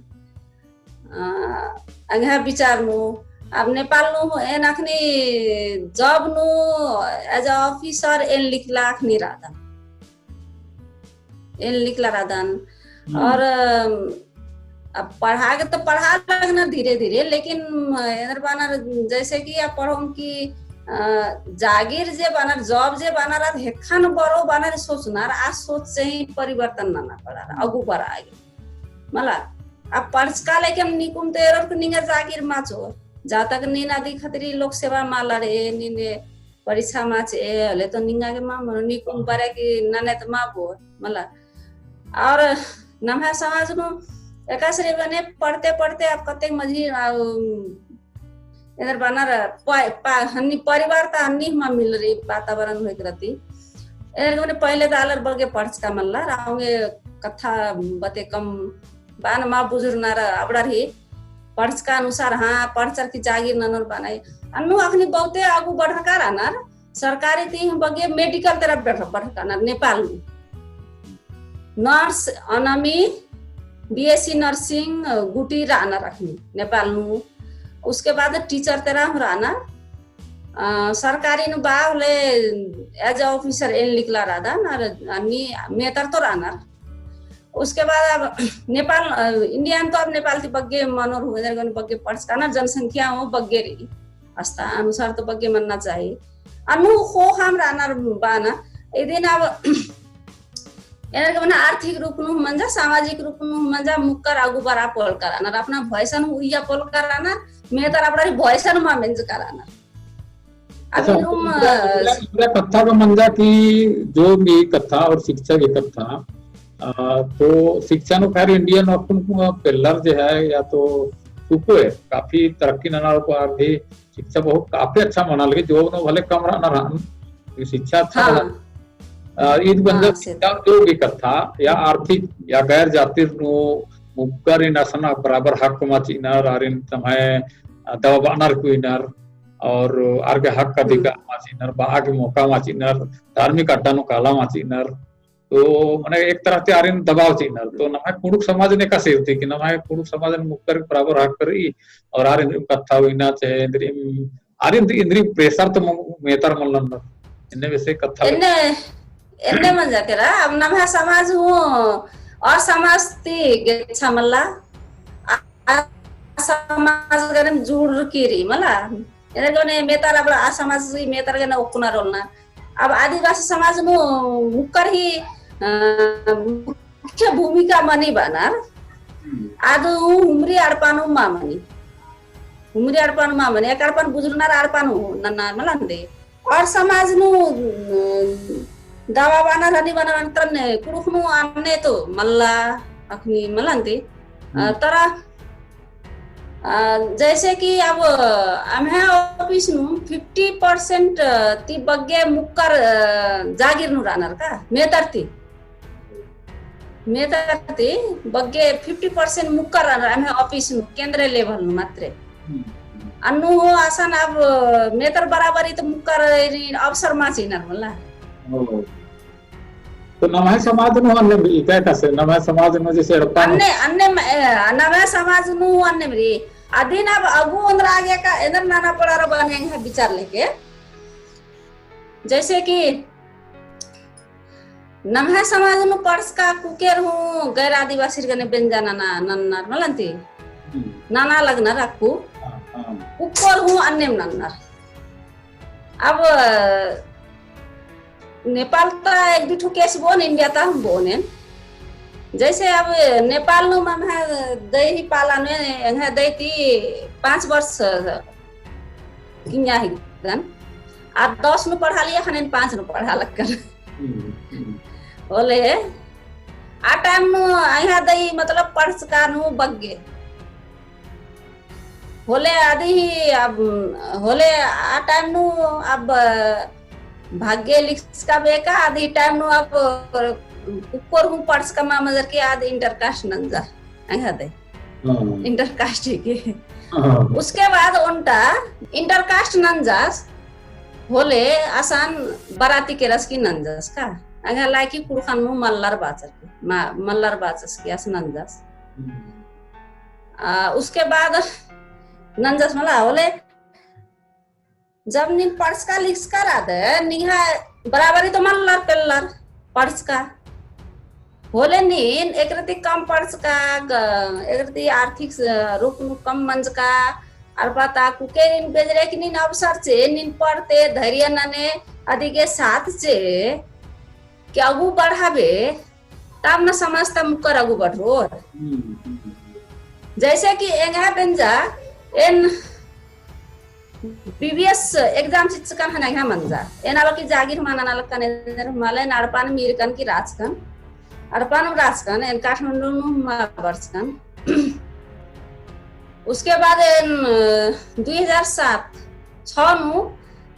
अ, एंग्है विचार नू, अब नेपाल नू एन अखनी job नू as a officer एन लिखला अखनी रअदन। एन लिखला रअदन। हम्म। और, अम, अब पढ़आ गे तो पढ़आ लगनर धीरे धीरे, लेकिन, अ, एन्देर बअनर जैसे कि अब पढ़ोम कि, अ, जागिर जे बअनर, job जे बअनर, आद हेक्खन बरो बअनर सोचनर, आ सोच से ही परिवर्तन नना पड़ार, हम्म। अगु बरआ गे। मला, अब पढ़चका लेकिन निकुम तो एरोर के निंगा जागिर मा चिओर। जब तक नीन अदी खतरी लोक सेवा मा लड़े, नीन परीक्षा मा चिए, होले तो निंगा गे मा मनो, निकुम बरे की नने तो मा बओर, मला। और नम्है समाज नू एकासे रई बने पढ़ते पढ़ते अब कतेक मझी, आ, एन्देर बअनर प-, प-, हन्नी परिवार ता हन्नी हूँ मा मिलरई वातावरण होइक रअदी। एन्देर गे मने पहिले ता आलर बग्गे पढ़चका मल्लर, अवंगे कत्था बते कम बअन मा बुझुरनर अबड़र ही पढ़चका अनुसार, हाँ, पढ़चर की जागिर ननोर बअनर। अन्नु अखनी बहुते आगू बढ़रका रअनर, सरकारी ती हूँ बग्गे medical तरफ बढ़-, बढ़रका रअनर नेपाल नू। Nurse, अनामी, B S C nursing, अ, गूटी रअनर अखनी नेपाल नू। उसके बाद teacher तरा हूँ रअनर। अ, सरकारी नू बआ होले as a officer एन लिखला रअदन, और अन्नी मेतर तो रअनर। उसके बाद अब नेपाल, अ, इंडिया नू तो अब नेपाल ती बग्गे मनोर हूँ, एन्देर गे बग्गे पढ़चका रअनर, जनसंख्या हूँ बग्गे रई। अस्ता अनुसार तो बग्गे मन्ना चाही। अन्नु ख़ोख़ाम रअनर बअना, इदिन अब एन्देर गे मने आर्थिक रूप नू हूँ मंजा, सामाजिक रूप नू हूँ मंजा, मुक्कर आगू बरआ पोलका रअनर, अपना voice न उइया पोलका रअनर, मेतर अबड़र voice न मा मेंजका रअनर। अच्छा, अभी हम, इधर, इधर, इधर कत्था का मंजा कि जो भी कत्था और शिक्षा की कत्था, आ, तो शिक्षा नू खैर इंडिया नू अक्कुन पेल्लर जे है या तो सुको है, काफी तरक्की नना को आर भी शिक्षा बहुत काफी अच्छा मना लगी, job नू भले कम रअनर हन, शिक्षा अच्छा हाँ। मना। आ, ईद बंदर हाँ, से शिक्षा जो भी कत्था या आर्थिक या गैर जातिर नू मुक्कर इन असन बराबर हक मा चिअनर, आरिन तम्है, आ, दबाबअनर कुइनर, और आर गे हक अधिकार मा चिअनर, बआ गे मौका मा चिअनर, धार्मिक अड्डा नू काला मा चिअनर, तो मने एक तरह ती आरिन दबाव चिअनर। तो नम्है कुँड़ुख़ समाज नू एकासे ईरदी कि नम्है कुँड़ुख़ समाज नू मुक्कर बराबर हक रई और आरिन कत्था हुइना चाहे इन्द्रिम, आरिन इन्द्रिम pressure तो मेतर मल नन्नर। एन्ने बेसे कत्था एन्ने, एन्ने मंजा केरा, अब नम्है समाज हूँ और समाज ती गेच्छा मल्ला, आ समाज गने जुड़रकी रई मला। एन्देर गे मने मेतर अबड़ा आ समाज ती मेतर गने ओक्कना रोलना। अब आदिवासी समाज नू मुक्कर ही, अ, मुख्य भूमिका मनी बअनर। हम्म। आद हुमरी अड़पा नू मा मनी। हुमरी अड़पा नू मा मनी। एक अड़पा नू बुझुरनर अड़पा नू नन्ना मलंदे। और समाज नू, अ, दबाबअनर हनी बअनर अंतरन कुँड़ुख़ नू अन्ने तो मल्ला अखनी मलंदे। अ, हम्म। तरा, अ, जैसे कि अब, अ, अम्है office नू fifty percent ती बग्गे मुक्कर, अ, जागिर नू रअनर का, मेतर ती। मेतर ती बग्गे fifty percent मुक्कर रअनर अम्है office नू, केंद्रीय level नू मात्रे। हम्म। अन्नु हो असन अब मेतर बराबरी तो मुक्कर रई अवसर मा चिअनर मला। ओ। तो नम्है समाज नू अन्नेम रई, इका एकासे नम्है समाज नू जैसे एड़पा नू अन्ने, अन्ने म-, ए, नम्है समाज नू अन्नेम रई। अदिन अब अगु ओन्द्रा गे का एन्देर नना पड़ारो बअना एंग्है विचार लेके। जैसे कि नम्है समाज नू पढ़सका कुकेर हूँ गैर आदिवासीर गने बेंजा नना, नन्नर मलंती। हम्म। नना लगनर अक्कु। हाँ, हाँ। कुकोर हूँ अन्नेम नन्नर। अब नेपाल ता एक दुई ठो case बओन, इंडिया ता हूँ बओन एन। जैसे अब नेपाल नू मम्है दई ही पाला नू, एंग्है दई ती पाँच वर्ष किंया हिकदन। आ दस नू पढ़ाली, अखन एन पाँच नू पढ़ालकन। हम्म, हम्म। होले, आ time नू एंग्है दई मतलब पढ़चका नू बग्गे। होले अदी ही अब, होले आ time नू अब भाग्य लिखचका बेका, अदी time नू अब कुक्कोर हूँ पढ़चका मा मजर के आद inter caste नंजा। एंग्है दई। हाँ। Inter caste ही के। हाँ। उसके बाद ओन्टा inter caste नंजास होले असन बराती केरस की नंजास का। एंग्है लायकी कुँड़ुख़न नू मल्लर बाचर की, मा-, मल्लर बाचस की अस नंजास। हम्म। आ, उसके बाद नंजास मला होले जब नीन पढ़चका लिखचका रअदय, निंग्है बराबरी तो मल्लर पेल्लर पढ़चका। होले नीन एकरती कम पढ़चका, ग-, एकरती आर्थिक स-, रूप नू कम मंजका, अड़पा ता कुके नीन बेजरे की नीन अवसर चे, नीन पढ़ते, धैर्य नने, अदी गे साथ चे, कि अगु बढ़ाबे, तब न समाज ता मुक्कर अगु बढ़रोर। हम्म, हम्म। जैसे कि एंग्है बेंजा, एन BBS exam चिच्चकन हन एंग्है मंजा। एन अबकी जागिर मा ननालकन, एन मला एन अड़पा नू ईरकन की राचकन। अड़पा नू राचकन, एन काठमांडू नू मा बरचकन। उसके बाद एन, अ, दुई हजार सात, छः नू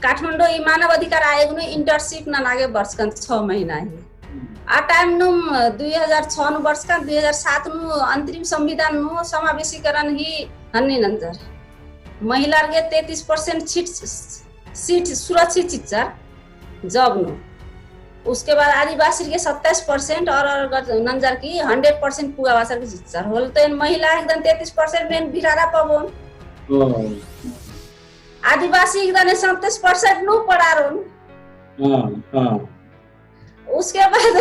काठमांडू ई मानव अधिकार आयोग नू internship नना गे बरचकन छः महीना ही। आ time नू, अ, दुई हजार छः नू बरचकन, दुई हजार सात नू अंतरिम संविधान नू समावेशीकरण ही हन्नी नंजर। महिलार गे तैंतीस percent seat, seat सुरक्षित चिच्चर job नू। उसके बाद आदिवासी गे सत्ताईस percent और, और अगर नंजर की hundred percent पुगा बाचर की चिच्चर। होले तो एन महिला एकदन तैंतीस percent में भिड़ारा पबोन। हम्म। आदिवासी एकदन सत्ताईस percent नू पड़ारोन। हाँ, हाँ। उसके बाद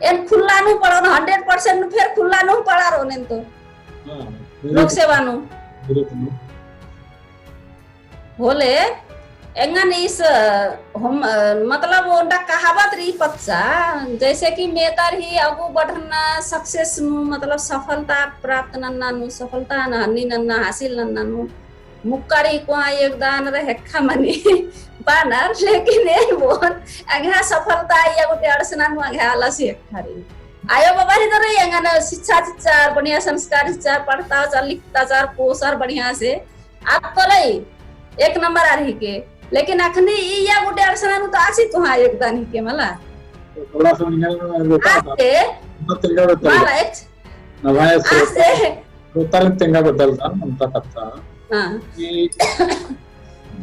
एन खुल्ला नू पड़ारोन, hundred percent नू फिर खुल्ला नू पड़ारोन एन तो। हाँ, लोक सेवा नू। बिल्कुल। होले, एंगन इस, अ, हम, अ, मतलब ओन्टा कहावत रई पच्चा, जैसे कि मेतर ही अगु बढ़ना success नू, मतलब सफलता प्राप्त नन्ना नू, सफलता न-, हन्नी नन्ना, हासिल नन्ना नू, मुक्कर ही कोहाँ योगदान रहे हेक्खा मनी बानर, लेकिन एन बओन, एंग्है सफलता अइय्या गूटी अंड़सना नू एंग्है आलस ही हेक्खा रई। आयो बाबा ही तो रई, एंगन शिक्षा चिच्चर, बढ़िया संस्कार चिच्चर, पढ़ताचर, लिखताचर, पोसर बढ़िया से, आद तो रई, एक नंबर आर हिके। लेकिन अखनी इय्या गूटी अंड़सना नू तो आसी कोहाँ योगदान हिके मला। तो थोड़ा सा निकल में लोटा आसे, मत तेंगा बदल। माला एक। ना भाई, आसे। श्रोता, श्रोता तेंगा बदल था, उनका कत्था। हाँ। कि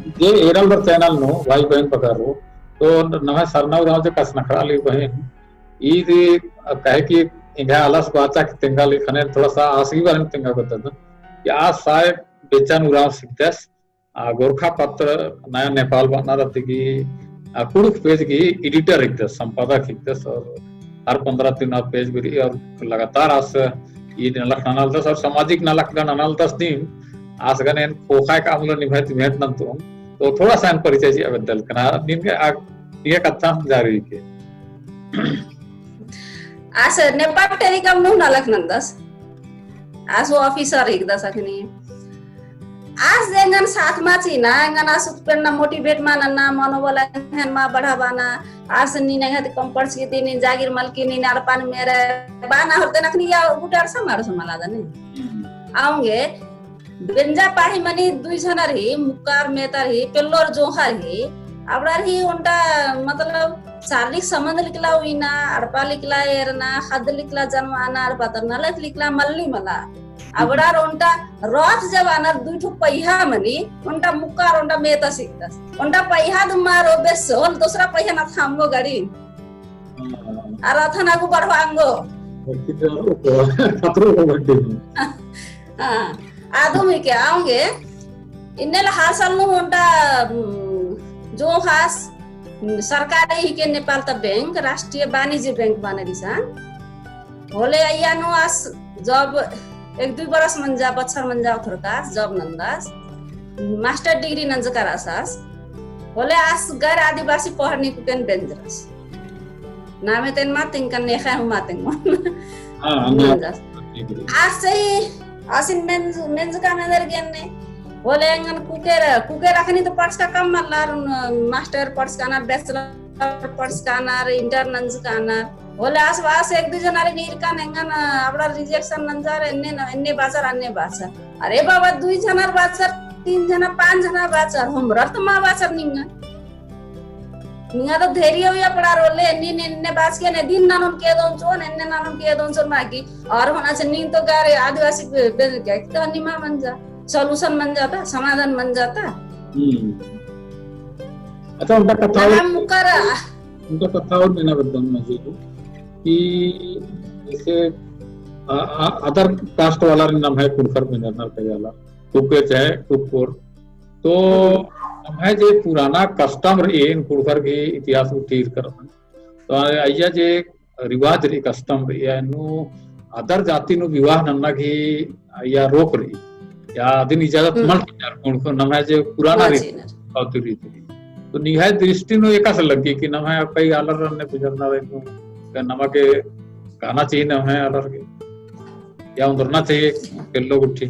जे एरल बर channel नू, भाई बहिन बगरो, तो नम्है सरना उराँव जे कछनखरआ लगी बहिन, ई जे कहे कि एंग्है आलस बाचा कि तेंगा लगी, खने थोड़ा सा आस ही बारे में तेंगा बदल था। कि आस साय बेचन उराँव सिकदस, आ, गोरखापत्र नया नेपाल बअनर अदी गही, आ, कुँड़ुख़ page गही editor हिकदस, संपादक हिकदस और हर पन्द्रह दिन आ page बिरी और लगातार आस ई नलख ननालदस और सामाजिक नलख गा ननालदस नीम आस गने एन ख़ोख़ा का अमल निभाए ती भेंट नन्तुम। तो थोड़ा सा एन परिचय चिआ बेद्दलकन, नीन गे आ, नीन गे कत्था जारी के। आस नेपाल Telecom नू नलख नन्दस। आस ओ officer हिकदस अखनी। आस जे एंगन साथ मा चिअना, एंगन आस उत्प्रेरणा motivate मा नन्ना, मनोबल एंगन मा बढ़ाबअना, आस नीन एंग्है ती कम पढ़चकी ती, नीन जागिर मलकी, नीन अड़पा नू मेरे बअना होले तो एन अखनी इय्या गूटी अंड़सा मा अंड़सोन मला दने। हम्म। औंगे, बेंजा पाही मनी दुई झनर ही, मुक्कर मेतर ही, पेल्लोर जोंख़र ही, अबड़र ही ओन्टा, मतलब, शारीरिक संबंध लिकला उइना, अड़पा लिकला एरना, ख़द्द लिकला जनवाना, अड़पा तर नलख लिकला मल्ली मला। अबड़र ओन्टा रथ जे बअनर दुई ठो पहिया मनी, ओन्टा मुक्कर ओन्टा मेतस हिकदस। ओन्टा पहिया दुम्मा रो बेस होले दोसरा पहिया नत्था अम्बो गड़ी। हाँ। आ रथन आगू बढ़वा ओंगो। खतरो को बड्डी। हाँ, आदमी के औंगे, इन्नेला हाल साल नू ओन्टा, उम, जोंख़स, उम, सरकारी हिके नेपाल ता बैंक, राष्ट्रीय वाणिज्य बैंक बअनर इसन। होले अइय्या नू आस job एक दुई बरस मंजा, बछर मंजा उथरकास, job नंदस। Master degree नंजका रअदस। होले आस गैर आदिवासी पढ़नी कुकेन बेंजरस। नामे तेन मा तेंगकन, नेख़य हूँ मा तेंगोन। हाँ, अन्य नंजस। आसे ही आसिन मेंज-, मेंजका मेंजर गे एन्ने। होले एंगन कुकेर, कुकेर अखनी तो पढ़सका कम मल्ला, अरुन मास्टर पढ़सकानर, bachelor पढ़सकानर, inter नंजकानर। होले आस, आस एक दुई जनारिन ईरकान एंगन अबड़ा rejection नंजर, एन्ने न, एन्ने बाचर, अन्ने बाचर। अरे बाबा, दुई जनार बाचर, तीन जना, पाँच जना बाचर, हमरर तो मा बाचर निंगा। निंगा तो धैर्य उइया पड़ार होले, नीन एन्ने बाचके ने दिन ननोन केदोन चोन, एन्ने ननोन केदोन चोन माकी। और होना से नीन तो गारे आदिवासी बे-, बे-, क्या तो निमा मंजा, solution मंजा ता, समाधान मंजा ता। हम्म। अच्छा, उनका कत्था और, नना मुकर। उनका कत्था और मेना बदन मजे को कि जैसे आ, आ, other caste वालारिन नम्है कुँड़ुख़र मेनर नर कई आलर, कुके चाहे कुकोर। तो नम्है जे पुराना custom रई, एन कुँड़ुख़र गही इतिहास गुट्ठी ईरकर। तो अइय्या जे रिवाज रई, custom रई, अन्नु other जाति नू विवाह नन्ना गही अइय्या रोक रई। या अदिन इजाजत हम्म। मल चिअनर कुँड़ुख़र, नम्है जे पुराना रीति, रीति रई। तो निंग्है दृष्टि नू एकासे लग्गी कि नम्है कई आलर अन्ने गुजरना रई नू, नमा गे काना चाहिए नम्है आलर गे, या ओन्दरना चाहिए पेल्लो गुट्ठी।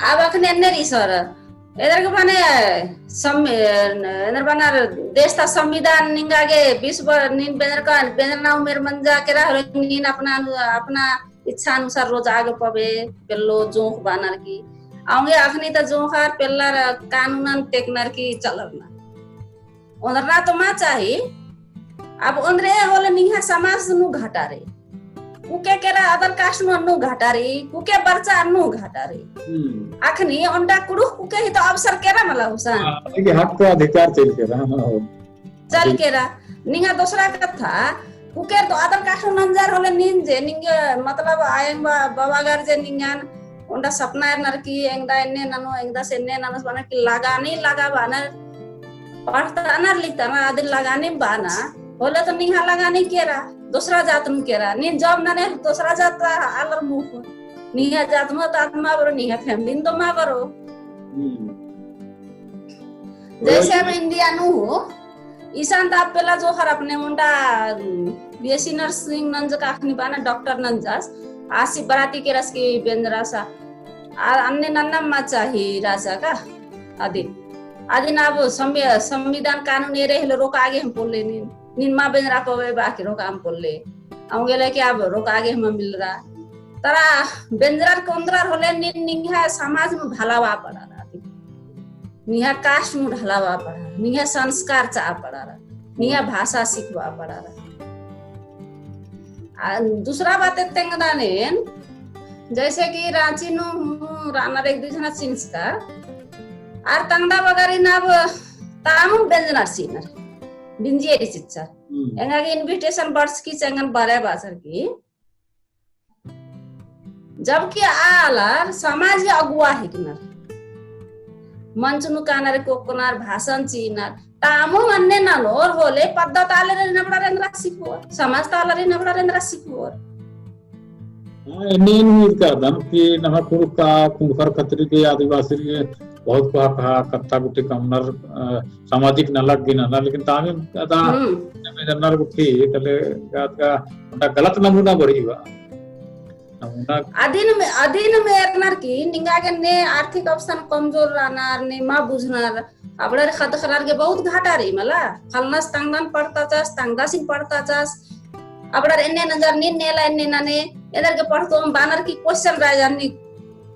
अब अखने एन्ने रई सर, एन्देरगे बने सम-, एन्देर बना देश ता संविधान निंगा गे बीस बर-, नीन बेंजर का, बेंजरना उमेर मंजा केरा होले नीन अपना अनु-, अपना इच्छा अनुसार रोजआ गे पबे, पेल्लो जोंख़ बानर की। औंगे अखनी ता जोंख़र पेल्लर कानूनन टेकनर की चलरना। ओन्दरना तो मा चाही। अब ओन्दरे होले निंग्है समाज नू घाटा रई। कुके केरा other caste नू अन्नु घाटा रई, कुके बरचा अन्नु घाटा रई। हम्म। अखनी ओन्टा कुँड़ुख़ कुके ही तो अवसर केरा मला हुसन। हाँ, लेकिन हक तो अधिकार चल केरा, हाँ, हाँ। चल केरा। निंगा दोसरा कत्था, कुकेर तो other caste नू नंजर होले नीन जे, निंगे मतलब आयंग बा-, बाबागर जे निंगन ओन्टा सपना एरनर की एंगदा एन्ने ननो, एंगदा से एन्ने ननो, बना की लगानी लगा बानर, पढ़तानर लिखतानर, अदिन लगानी बाना, होले तो निंग्है लगानी केरा, दोसरा जात नू केरा, नीन job नने दोसरा जात आलर मुख, निंग्है जात नू तो आद मा बरो, निंग्है family नू तो मा बरो। हम्म। जैसे अब India नू हूँ, इसन ता पेला जोंख़र अपने ओन्टा, उम, B S C nursing नंजका अखनी बना doctor नंजस, आसी बराती केरस की बेंजरस, आ, अन्ने नन्ना मा चाही राजा का, अदिन। अदिन अब संवि-, संविधान कानून एरे हेले रोकआ गे हूँ पोल्ले नीन, नीन मा बेंजरा पबे बआ के रोकआ हूँ पोल्ले। औंगे लेके अब रोकआ गे हूँ मिलरा। तरा बेंजरर कोन्दरर होले नीन निंग्है समाज नू ढलावा पड़ारा अदिन। निंग्है caste नू ढलावा पड़ारा, निंग्है संस्कार चआ पड़ारा, निंग्है भाषा सिखवा पड़ारा। आ, दूसरा बात तेंगदानेन, जैसे कि राँची नू हूँ रअनर एक दुई झना चिन्हसका, आर तंगदा बगरिन अब तामुन बेंजनर चिअनर, बिंजियर चिच्चर। हम्म। एंगा गे invitation बरचकी चेंगन बरे बाचर की, जबकि आलर समाज गे अगुवा हिकनर। मंच नू कानर कोकनर, भाषण चिअनर। तामो अन्ने ननोर होले पद्दा ता आलर एन अबड़ार एन्दरा सिखोर। समाज ता आलर एन अबड़ार एन्दरा सिखोर। हाँ, एन्ने एन उम्मीद करदन कि नम्है कुँड़ुख़ का, कुँड़ुख़र खतरी के, आदिवासी के बहुत कोहा कोहा कत्था गुट्ठी कमनर, अ, सामाजिक नलख गे नना, लेकिन तामी अदा हम्म। एन्ने मेनर गुट्ठी, तले गात का, ओन्टा गलत नमूना बरई बा। नमूना अदिन में, अदिन मेनर की निंगा गे ने आर्थिक अवस्था कमजोर रअनर, ने मा बुझनर, अबड़ार ख़द्द ख़र्रार गे बहुत घाटा रई मला, फलनस तंगदन पढ़ताचस, तंगदासिन पढ़ताचस, अबड़ार एन्ने नंजर नीन नेला एन्ने नने, एन्देरगे पढ़तोम बअनर की question रअनर नी,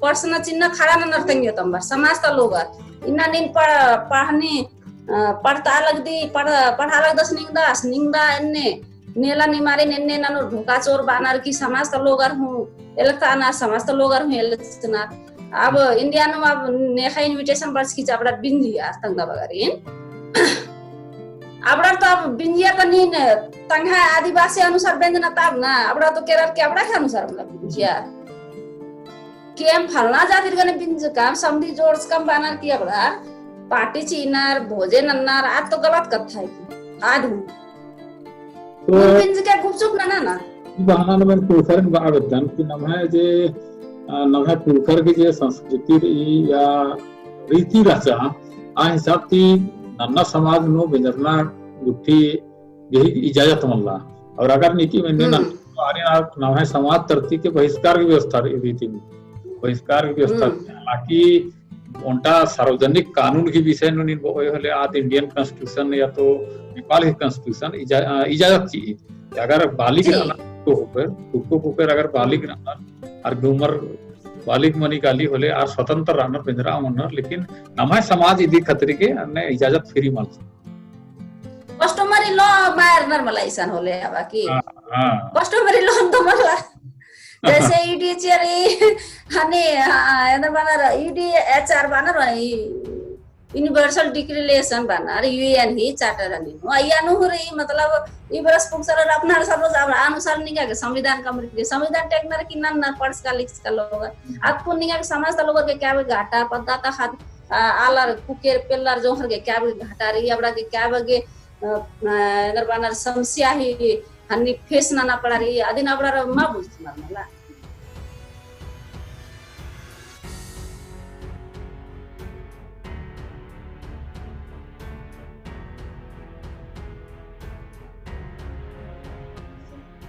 पढ़सना चिन्ना खड़ा ननर तंग्योत अम्बर, समाज ता लोगर, इन्ना नीन प-, पढ़नी, अ, पढ़ता लगदी, पढ़-, पढ़ा लगदस निंगदस, निंगदा एन्ने, नेला निमारिन एन्ने ननोर धोखा चोर बअनर की समाज ता लोगर हूँ एलकतानर, समाज ता लोगर हूँ एलचनर। अब India नू अब नेखा invitation बरचकी चा अबड़ार बिंजियर तंगदा बगरिन। अबड़ार तो अब बिंजियर तो नीन तंग्है आदिवासी अनुसार बेंजना तब ना, अबड़ार तो केरर की अबड़ा के अनुसार मतलब बिंजियर। कि एम फलना जातिर गने बिंजकम, समधी जोड़चकम बअनर की अबड़ार party चिअनर, भोजे नन्नर, आद तो गलत कत्था है की। आद हूँ। तो उन बिंजके गुपचुप नना ना। ई बहाना नू एन कुँड़ुख़रिन बआ बेद्दन कि नम्है जे, अ, नम्है कुँड़ुख़र की जे संस्कृति रई या रीति रहचा, आ हिसाब ती नन्ना समाज नू बेंजरना गुट्ठी गही इजाजत मल्ला। और अगर नीकी मेन्ने हम्म। ना आरिन आर नम्है समाज तरती के बहिष्कार की व्यवस्था रई, रीति में बहिष्कार की व्यवस्था। हम्म। हालांकि ओन्टा सार्वजनिक कानून की विषय नू नीन बओय होले आद Indian Constitution या तो नेपाल की Constitution इजा-, अ, इजाजत चिई। अगर बालिग जी। रअनर तो होकर, कुक्को कुकर अगर बालिग रअनर, आर गे उमर बालिग मनी काली होले, आर स्वतंत्र रअनर, बेंजरा मनर, लेकिन नम्है समाज इदी खतरी के अन्ने इजाजत free मल। Customary law मायरनर मला इसन होले अबकी। हाँ, हाँ। Customary law तो मला। जैसे EDHR ई, हने, हाँ, एन्देर बअनर, EDHR बअनर, ई universal declaration बअनर, UN ही charter हनी। अइय्या नू हूँ रई, मतलब, ई बरस पुगसर अपना हर सब रोज अब अनुसार निंगा के संविधान का मृत्यु, संविधान टेकनर की नन्नर पढ़चका लिखचका लोग। अक्कुन निंगा के समाज ता लोग के क्या बे घाटा पद्दा ता हाथ आ, आलर कुकेर पेल्लर जोंख़र गे क्या बगे घाटा रई, अबड़ा गे क्या बगे, अ, अ, एन्देर बअनर समस्या ही हन्नी face नना पड़ा रई, अदिन अबड़ार मा बुझनर मला।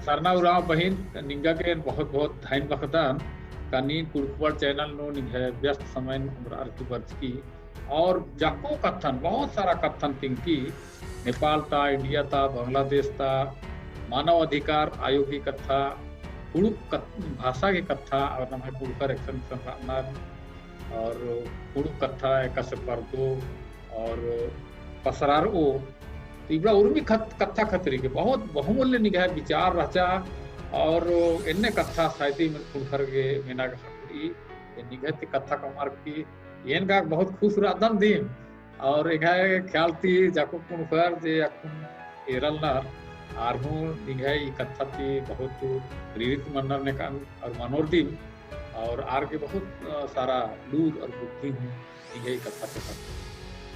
सरना उराँव बहिन, निंगा गे बहुत बहुत धइन बअदन का नीन कुँड़ुख़ World channel नू निंग्है व्यस्त समयन उमरार की बरचकी और जाको कत्थन, बहुत सारा कत्थन तिंकी, नेपाल ता, India ता, बांग्लादेश ता, मानव अधिकार आयोग की कत्था, कुँड़ुख़ कत-, भाषा की कत्था और नम्है कुँड़ुख़र एकसन एकसन रअनर और कुँड़ुख़ कत्था एकासे परदो और पसरारओ। तो इबड़ा उर्मी खत-, कत्था खतरी के बहुत बहुमूल्य निंग्है विचार रहचा और एन्ने कत्था साइती कुँड़ुख़र गे मेना गे खतरी, ए निंग्है ती कत्था कमअर की एन गा बहुत खुश रअदन दिम। और एंग्है ख्याल ती जाको कुँड़ुख़र जे अक्कुन एरलनर, आर हूँ निंग्है ई कत्था ती बहुत प्रेरित मनर नेकन और मनोर दिम। और आर गे बहुत, अ, सारा लूर और बुद्धि हूँ निंग्है ई कत्था ती।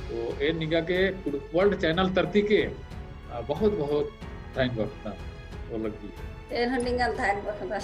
तो एन निंगा गे कुँड़ुख़ World channel तरती के, अ, बहुत बहुत धइन बअदन, ओ लग्गी। एन हूँ निंगन धइन बअदन।